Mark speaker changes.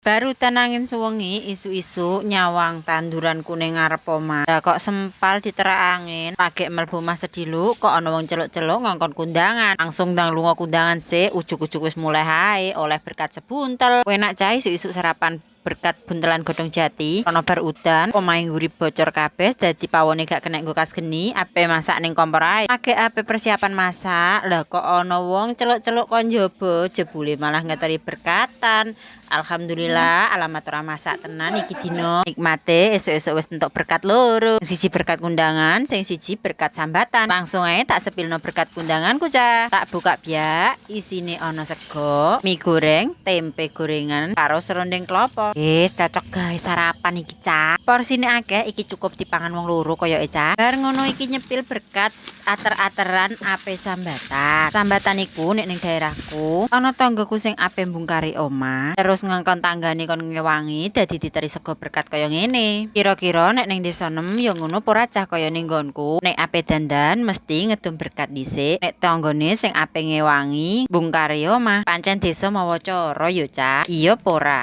Speaker 1: Bar udan angin suwengi isuk-isuk nyawang tanduranku ning ngarep omah. Lah, kok sempal diterak angin. Lagek mlebu omah sediluk kok ana wong celuk-celuk ngongkon kundangan. Langsung ndang lunga kundangan sik, ujug-ujug wis mulih ae oleh berkat sebuntel. Enak, cah, isuk-isuk sarapan berkat buntelan godhong jati. Ana bar udan, omahe mburi bocor kabeh, dadi pawone gak kena nggo kas geni, ape masak ning kompor ae. Lagek ape persiapan masak, lah kok ana wong celuk-celuk ko njaba, jebule malah ngeteri berkatan. Alhamdulillah, alamat ora masak tenan iki dina. Nikmate esuk-esuk wis entuk berkat loro. Sing siji berkat kundangan, sing siji berkat sambatan. Langsung ae tak spillno berkat kundanganku, cah. Tak buka biak, isine ana sego, mie goreng, tempe gorengan, karo serundeng klopo. Wis cocok gawe sarapan iki, cah. Porsine akeh, iki cukup dipangan wong loro koyoke, cah. Bar ngono iki nyepil berkat ater-ateran ape sambatan. Sambatan iku nek ning daerahku ana tanggaku sing ape mbungkari omah, terus ngongkon tanggane kon ngewangi, dadi diteri sego berkat kaya ngene. Kira-kira nek ning desa nem ya ngono apa ora, cah, kaya ning nggonku? Nek ape dandan mesti ngedum berkat dhisik nek tanggane sing ape ngewangi bungkari omah. Pancen desa mawa cara ya, cah. Iya apa ora?